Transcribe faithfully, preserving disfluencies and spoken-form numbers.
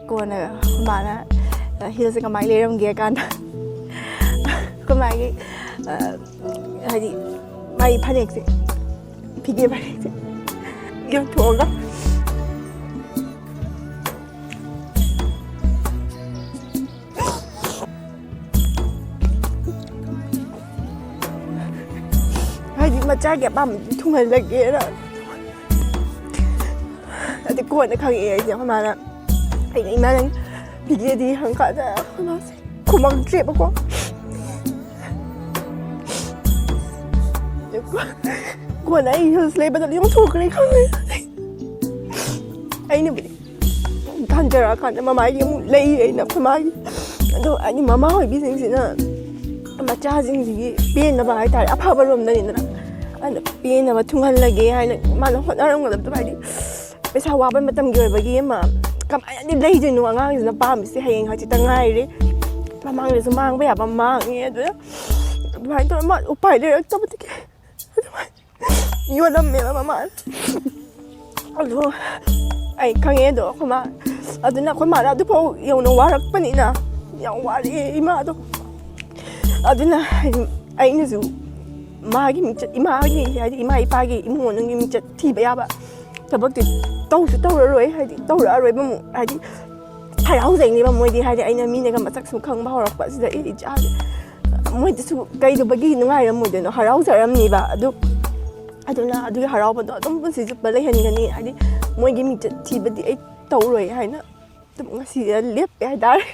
ꯀꯣꯟꯅ ꯑꯩꯈꯣꯏ ꯃꯥꯅ ꯍꯤꯜꯁꯦ ꯀꯃꯥꯏꯅ ꯂꯩꯔꯝꯒꯦ ꯀꯥꯟꯗ ꯑꯩꯈꯣꯏ ꯃꯥꯒꯤ, ꯑ, ꯍꯥꯏꯗꯤ ꯃꯥꯒꯤ ꯐꯅꯦꯛꯁꯦ, ꯐꯤꯒꯦ ꯐꯅꯦꯛꯁꯦ ꯌꯣꯟꯊꯣꯛꯑꯒ ꯍꯥꯏꯗꯤ ꯃꯆꯥꯒꯤ ꯑꯄꯥꯝꯕꯗꯨ ꯊꯨꯡꯍꯜꯂꯒꯦꯅ꯫ ꯑꯗꯨ ꯀꯣꯟꯅ ꯈꯪꯉꯛꯑꯦ ꯑꯩꯁꯦ, ꯑꯩꯈꯣꯏ ꯃꯥꯅ, ꯑꯩꯅ, "ꯏꯃꯥ, ꯅꯪ ꯐꯤꯒꯦꯗꯤ?" ꯍꯪꯀꯥꯟꯗ ꯑꯩꯈꯣꯏ ꯃꯥꯁꯦ ꯈꯨꯝꯃꯛꯇ꯭ꯔꯦꯕꯀꯣ꯫ ꯀꯣꯟꯅ ꯑꯩ ꯍꯤꯜꯁ ꯂꯩꯕꯗ ꯌꯣꯟꯊꯣꯛꯈ꯭ꯔꯦ ꯈꯪꯉꯦ꯫ ꯑꯩꯅꯕꯨꯗꯤ ꯍꯟꯖꯔꯛꯑꯀꯥꯟꯗ ꯃꯃꯥꯒꯤ ꯑꯃꯨꯛ ꯂꯩꯔꯦ ꯑꯩꯅ ꯑꯩꯈꯣꯏ ꯃꯥꯒꯤ꯫ ꯑꯗꯣ ꯍꯥꯏꯗꯤ ꯃꯃꯥ ꯑꯣꯏꯕꯤꯁꯤꯡꯁꯤꯅ ꯃꯆꯥꯁꯤꯡꯁꯤꯒꯤ ꯄꯦꯟꯅꯕ ꯍꯥꯏꯇꯥꯔꯦ, ꯑꯐꯕ ꯔꯣꯝꯗꯅꯤꯗꯅ, ꯑꯗꯨꯅ ꯄꯦꯟꯅꯕ ꯊꯨꯡꯍꯜꯂꯒꯦ ꯍꯥꯏꯅ ꯃꯥꯅ ꯍꯣꯠꯅꯔꯝꯒꯗꯕꯗꯣ, ꯍꯥꯏꯗꯤ ꯄꯩꯁꯥ ꯋꯥꯕ ꯃꯇꯝꯒꯤ ꯑꯣꯏꯕꯒꯤ ꯑꯃ ꯀꯃꯥꯏꯅꯗꯤ ꯂꯩꯗꯣꯏꯅꯣ, ꯑꯉꯥꯡꯁꯤꯅ ꯄꯥꯝꯃꯤꯁꯦ ꯍꯌꯦꯡ ꯍꯪꯆꯤꯠꯇ ꯉꯥꯏꯔꯦ, ꯃꯃꯥꯡꯗꯁꯨ ꯃꯥꯡꯕ ꯌꯥꯕ ꯃꯥꯡꯉꯦ꯫ ꯑꯗꯨꯅ ꯑꯗꯨꯃꯥꯏꯅ ꯇꯧꯔ ꯃꯥ ꯎꯄꯥꯏ ꯂꯩꯔꯛꯇꯕꯗꯒꯤ ꯑꯗꯨꯃꯥꯏꯅ ꯌꯣꯜꯂꯝꯃꯦꯕ ꯃꯃꯥꯅ꯫ ꯑꯗꯣ ꯑꯩ ꯈꯪꯉꯦ꯫ ꯑꯗꯣ ꯑꯩꯈꯣꯏ ꯃꯥ, ꯑꯗꯨꯅ ꯑꯩꯈꯣꯏ ꯃꯥꯅ ꯑꯗꯨꯐꯥꯎ ꯌꯧꯅ ꯋꯥꯔꯛꯄꯅꯤꯅ, ꯌꯥꯝ ꯋꯥꯔꯛꯑꯦ ꯏꯃꯥꯗꯣ꯫ ꯑꯗꯨꯅ ꯍꯥꯏꯗꯤ ꯑꯩꯅꯁꯨ ꯃꯥꯒꯤ ꯃꯤꯡꯆꯠ, ꯏꯃꯥꯒꯤ ꯍꯥꯏꯗꯤ ꯏꯃꯥ ꯏꯄꯥꯒꯤ ꯏꯃꯨꯡ ꯃꯅꯨꯡꯒꯤ ꯃꯤꯡꯆꯠ ꯊꯤꯕ ꯌꯥꯕ ꯊꯕꯛꯇꯤ ꯇꯧꯁꯨ ꯇꯧꯔꯔꯣꯏ, ꯍꯥꯏꯗꯤ ꯇꯧꯔꯛꯑꯔꯣꯏꯕ ꯑꯃꯨꯛ, ꯍꯥꯏꯗꯤ ꯍꯔꯥꯎꯖꯩꯅꯦꯕ ꯃꯣꯏꯗꯤ, ꯍꯥꯏꯗꯤ ꯑꯩꯅ ꯃꯤꯅꯒ ꯃꯁꯛ ꯁꯨꯝ ꯈꯪꯕ ꯍꯧꯔꯛꯄ ꯑꯁꯤꯗ ꯑꯩ ꯏꯆꯥꯁꯦ, ꯃꯣꯏꯗꯁꯨ ꯀꯩꯗꯧꯕꯒꯤ ꯅꯨꯡꯉꯥꯏꯔꯝꯃꯣꯏꯗꯣꯏꯅꯣ, ꯍꯔꯥꯎꯖꯔꯝꯅꯤꯕ꯫ ꯑꯗꯨ, ꯑꯗꯨꯅ ꯑꯗꯨꯒꯤ ꯍꯔꯥꯎꯕꯗꯣ ꯑꯗꯨꯝ ꯄꯨꯟꯁꯤ ꯆꯨꯞꯄ ꯂꯩꯍꯟꯒꯅꯤ, ꯍꯥꯏꯗꯤ ꯃꯣꯏꯒꯤ ꯃꯤꯡꯆꯠ ꯊꯤꯕꯗꯤ ꯑꯩ ꯇꯧꯔꯣꯏ ꯍꯥꯏꯅ ꯑꯗꯨꯝ ꯉꯁꯤꯗ ꯂꯦꯞꯄꯦ ꯍꯥꯏꯇꯥꯔꯦ꯫